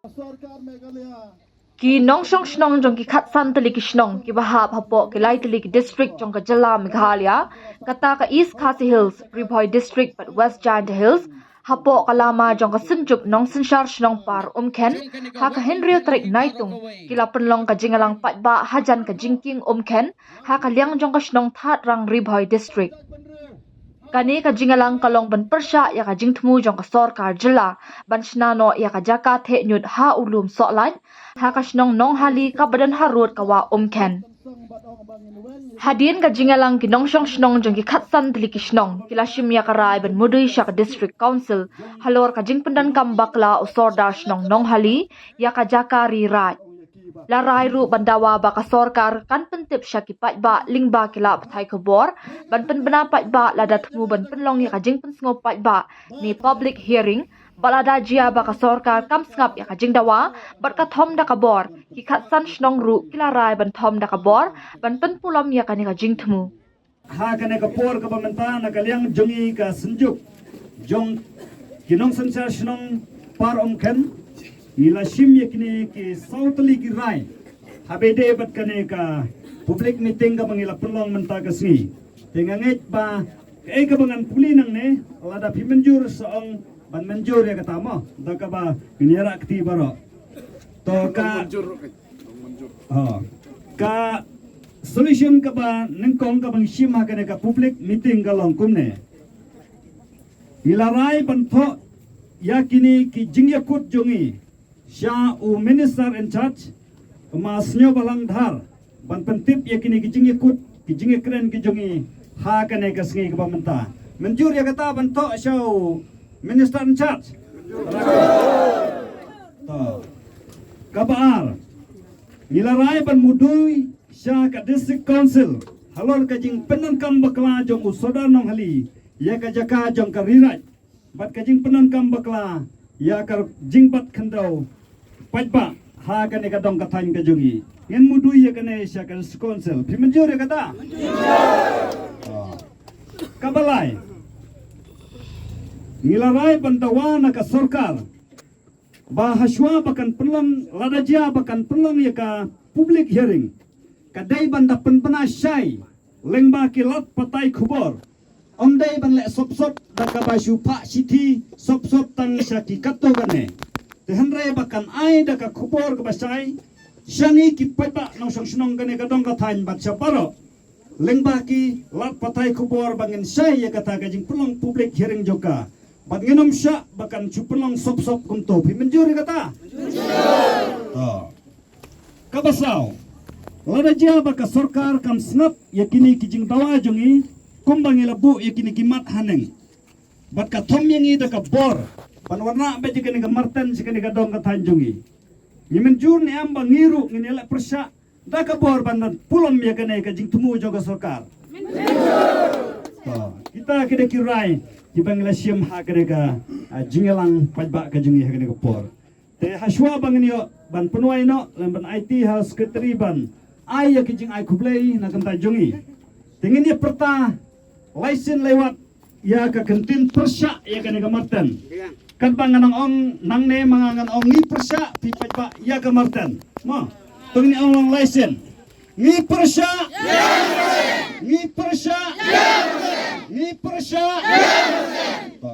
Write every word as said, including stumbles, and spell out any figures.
Ki nongshong shnong jong ki khatsan tylli ki shnong kiba hap hapoh ki lai tylli ki district jong ka jylla Meghalaya, kata ka East Khasi Hills, Ri Bhoi District bad West Jaintia Hills, hapoh ka lama jong ka Synjuk Nongsynshar Shnong Par Umkhen, ha ka hynriew tarik Naitung, ki la pynlong ka jingïalang paidbah hajan ka jingkieng umkhen, ha ka liang jong ka shnong Thadrang, Ri Bhoi District. Kane ka jingïalang ka long ban pyrshah ïa ka jingthmu jong ka sorkar jylla ban shna noh ïa ka jaka theh ñiut ha u lum Sohlait, ha ka shnong Nonghali kaba don harud ka wah Umkhen. Hadien ka jingïalang, ki nongshong shnong jong ki khatsan tylli ki shnong ki la shim ïa ka rai ban mudui sha ka District Council halor ka jingpyndonkam bakla u Sordar Shnong Nonghali ïa ka jaka ri raid. La rai ruh ban dawa ba ka sorkar kan pyntip sha ki paidbah lyngba ki lad pathai khubor ban pynbna paidbah lada thmu ban pynlong ïa ka jingpynsngew paidbah ne public hearing, bad lada jia ba ka sorkar kam sngap ïa ka jingdawa bad ka thom da ka bor, ki khatsan shnong ruh ki la rai ban thom da ka bor ban pynpulom ïa kane ka jingthmu. Ha kane ka por kaba mynta, na ka liang jong ngi ka Synjuk jong ki Nongsynshar Shnong Par Umkhen, ngi la shim ïa kine ki saw tylli ki rai ha ba ïadei bad kane ka public meeting kaba ngi la pynlong mynta ka sngi. Te nga ngeit ba kaei kaba ngan pule nangne, lada phi mynjur sa ong ban mynjur ïa kata mo, da kaba ngin ïarap kti baroh. To ka, oh, ka solution kaba nyngkong kaba ngi shim ha kane ka public meeting ka long kumne. Ngi la rai ban thoh ïa kine ki jingïakut jong ngi sha u Minister in charge, Ma Sniawbhalang Dhar, ban pyntip ïa kine ki jingïakut, ki jingïakren ki jong ngi ha kane ka sngi kaba mynta. Mynjur ïa kata ban thoh sha u Minister in charge? To. Kaba ar, ngi la rai ban mudui sha ka District Council halor ka jingpyndonkam bakla jong u Sordar Nonghali ïa ka jaka jong ka ri raid bad ka jingpyndonkam bakla ïa ka jingbat khyndew paidbah ha kane ka dong ka thaiñ ka jong ngi. Ngin mudui ïa kane sha ka District Council. Phi mynjur ïa kata? Ah. Kaba lai, ngi la rai ban dawa na ka sorkar ba hashwa ba kan pynlong, lada jia ba kan pynlong ïa ka public hearing, ka dei ban da pynbna shai lyngba ki lad pathai khubor. Ym dei ban leh sop sop da kaba shu phah shithi sop sop tang sha ki katto katne. Te hynrei ba kan ai da ka khubor kaba shai sha ngi ki paidbah nongshong shnong kane ka dong ka thaiñ bad sha baroh lyngba ki lad pathai khubor ba ngin shai ïa kata ka jingpynlong public hearing jong ka. Bad ngin ym shah ba kan shu pynlong sop sop kumto. Phi mynjur ïa kata? To. Kaba saw, lada jia ba ka sorkar kam sngap ïa kine ki jingdawa jong ngi, kumba ngi la buh ïa kine ki mat haneng, bad ka thom ïa ngi da ka bor ban wanrah beit ïa kane ka marten sha kane ka dong ka thaiñ jong ngi, ngi mynjur ne em ba ngi ruh ngin ïaleh pyrshah da ka bor ban pynpulom ïa kane ka jingthmu jong ka sorkar? To, kita ki dei ki rai kiba ngi la shim ha kane ka, ah, jingïalang paidbah ka jong ngi ha kane ka por. Te hashwa ba ngin ïoh ban pynwai noh lem ban aiti ha secretary ban ai ïa ki jingai khublei na ka bynta jong ngi, te ngin ïa pyrta lai sien lai wat ïa ka kyntien pyrshah ïa kane ka marten. Katba ngan ong nangne ma nga ngan ong ngi pyrshah, phi paidbah ïa ka marten. Mo, to ngin ong long lai sien. Ngi pyrshah. Ngi pyrshah. Ngi pyrshah.